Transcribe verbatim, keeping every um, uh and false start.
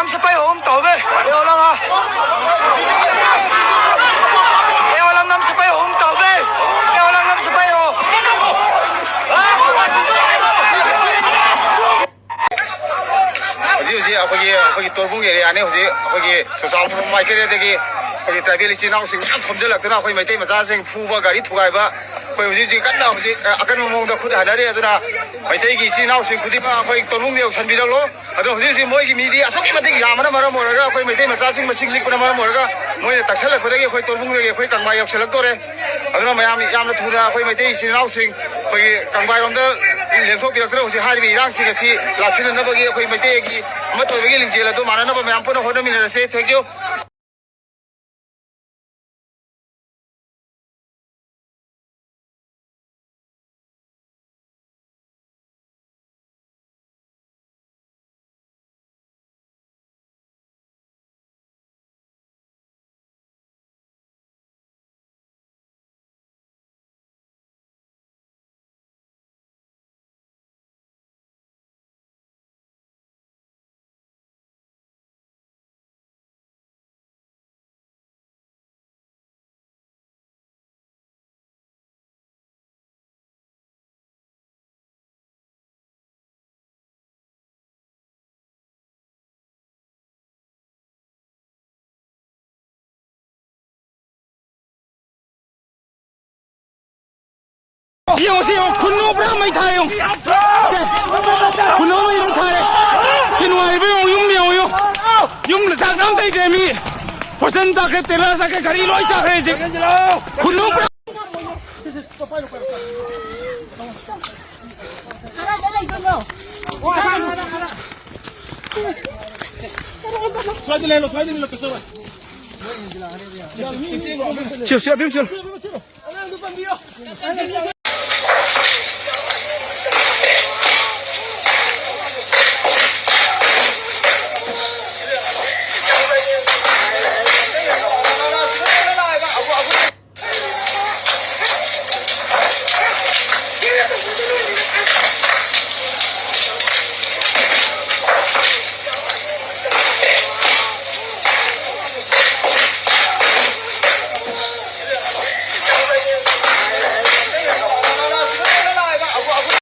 ꯅꯝꯁꯨ ꯄꯩ ꯑꯍꯨꯝ ꯇꯧꯕꯦ꯫ ꯑꯦ ꯑꯣꯂꯥꯡ ꯍꯥ꯫ ꯑꯦ ꯑꯣꯂꯥꯡ ꯅꯝꯁꯨ ꯄꯩ ꯑꯍꯨꯝ ꯇꯧꯕꯦ꯫ ꯑꯦ ꯑꯣꯂꯥꯡ ꯅꯝꯁꯨ ꯄꯩ ꯑꯍꯨꯝ꯫ ꯍꯧꯖꯤꯛ ꯍꯧꯖꯤꯛ ꯑꯩꯈꯣꯏꯒꯤ, ꯑꯩꯈꯣꯏꯒꯤ ꯇꯣꯔꯕꯨꯡ ꯑꯦꯔꯤꯌꯥꯅꯤ꯫ ꯍꯧꯖꯤꯛ ꯑꯩꯈꯣꯏꯒꯤ ꯆꯨꯔꯆꯥꯟꯄꯨꯔ ꯃꯥꯏꯀꯩꯗꯒꯤ ꯑꯩꯈꯣꯏꯒꯤ ꯇ꯭ꯔꯥꯏꯕꯦꯜ ꯏꯆꯤꯜ ꯏꯅꯥꯎꯁꯤꯡ ꯃꯌꯥꯝ ꯈꯣꯝꯖꯤꯜꯂꯛꯇꯨꯅ ꯑꯩꯈꯣꯏ ꯃꯩꯇꯩ ꯃꯆꯥꯁꯤꯡ ꯐꯨꯕ, ꯒꯥꯔꯤ ꯊꯨꯒꯥꯏꯕ, ꯑꯩꯈꯣꯏ ꯍꯧꯖꯤꯛ ꯍꯧꯖꯤꯛ ꯀꯟꯅ ꯍꯧꯖꯤꯛ, ꯑ, ꯑꯀꯟꯕ ꯃꯑꯣꯡꯗ ꯈꯨꯠ ꯍꯟꯅꯔꯤ꯫ ꯑꯗꯨꯅ ꯃꯩꯇꯩꯒꯤ ꯏꯆꯤꯜ ꯏꯅꯥꯎꯁꯤꯡ ꯈꯨꯗꯤꯡꯃꯛ ꯑꯩꯈꯣꯏ ꯇꯣꯔꯕꯨꯡꯗ ꯌꯧꯁꯤꯟꯕꯤꯔꯛꯂꯣ꯫ ꯑꯗꯣ ꯍꯧꯖꯤꯛ ꯍꯧꯖꯤꯛ ꯃꯣꯏꯒꯤ ꯃꯤꯗꯤ ꯑꯁꯨꯛꯀꯤ ꯃꯇꯤꯛ ꯌꯥꯝꯕꯅ ꯃꯔꯝ ꯑꯣꯏꯔꯒ, ꯑꯩꯈꯣꯏ ꯃꯩꯇꯩ ꯃꯆꯥꯁꯤꯡ ꯃꯁꯤꯡ ꯂꯤꯛꯄꯅ ꯃꯔꯝ ꯑꯣꯏꯔꯒ, ꯃꯣꯏꯅ ꯇꯛꯁꯜꯂꯛꯄꯗꯒꯤ ꯑꯩꯈꯣꯏ ꯇꯣꯔꯕꯨꯡꯗꯒꯤ ꯑꯩꯈꯣꯏ ꯀꯪꯕꯥꯏ ꯌꯧꯁꯤꯜꯂꯛꯇꯣꯔꯦ꯫ ꯑꯗꯨꯅ ꯃꯌꯥꯝ ꯌꯥꯝꯅ ꯊꯨꯅ ꯑꯩꯈꯣꯏ ꯃꯩꯇꯩ ꯏꯆꯤꯜ ꯏꯅꯥꯎꯁꯤꯡ ꯑꯩꯈꯣꯏꯒꯤ ꯀꯪꯕꯥꯏꯔꯣꯝꯗ ꯂꯦꯡꯊꯣꯛꯄꯤꯔꯛꯇꯨꯅ ꯍꯧꯖꯤꯛ ꯍꯥꯏꯔꯤꯕ ꯏꯔꯥꯡꯁꯤꯡ ꯑꯁꯤ ꯂꯥꯛꯁꯤꯟꯅꯅꯕꯒꯤ ꯑꯩꯈꯣꯏ ꯃꯩꯇꯩꯒꯤ ꯑꯃꯠꯇ ꯑꯣꯏꯕꯒꯤ ꯂꯤꯡꯖꯦꯜ ꯑꯗꯨ ꯃꯥꯟꯅꯅꯕ ꯃꯌꯥꯝ ꯄꯨꯟꯅ ꯍꯣꯠꯅꯃꯤꯟꯅꯔꯁꯦ꯫ Thank you꯫ ꯁꯤ ꯌꯦꯡꯉꯣ, ꯁꯤ ꯌꯦꯡꯉꯣ, ꯈꯨꯟꯅꯨ ꯄꯨꯔꯥ ꯃꯩ ꯊꯥꯔꯦ, ꯌꯦꯡꯉꯣ꯫ ꯁꯦ, ꯈꯨꯟꯅꯨ ꯃꯩ ꯂꯣꯏ ꯊꯥꯔꯦ꯫ ꯁꯤ ꯅꯨꯡꯉꯥꯏꯔꯤꯕ ꯌꯦꯡꯉꯣ, ꯌꯨꯝ ꯌꯦꯡꯉꯣ, ꯌꯨꯝ꯫ ꯌꯨꯝꯗ ꯆꯥꯛ ꯑꯝ ꯂꯩꯇ꯭ꯔꯦ ꯃꯤ꯫ ꯐꯣꯔꯆꯨꯟ ꯆꯥꯈ꯭ꯔꯦ, ꯇꯦꯂꯔ ꯆꯥꯈ꯭ꯔꯦ, ꯒꯥꯔꯤ ꯂꯣꯏ ꯆꯥꯈ꯭ꯔꯦ ꯍꯧꯖꯤꯛ꯫ ꯈꯨꯟꯅꯨ ꯄꯨꯔꯥ꯫ ꯀꯗꯥꯏꯗ ꯂꯩꯗꯣꯏꯅꯣ? ꯁ꯭ꯋꯥꯏꯗ ꯂꯩꯍꯜꯂꯣ, ꯁ꯭ꯋꯥꯏꯗ ꯂꯩꯍꯜꯂꯣ, ꯀꯩꯁꯨ ꯇꯧꯔꯣꯏ꯫ ꯆꯦꯜꯂꯨ, ꯆꯦꯜꯂꯨ, ꯑꯕꯦꯝ, ꯆꯦꯜꯂꯨ꯫ ꯑꯉꯥꯡꯗꯣ ꯄꯥꯝꯕꯤꯌꯣ꯫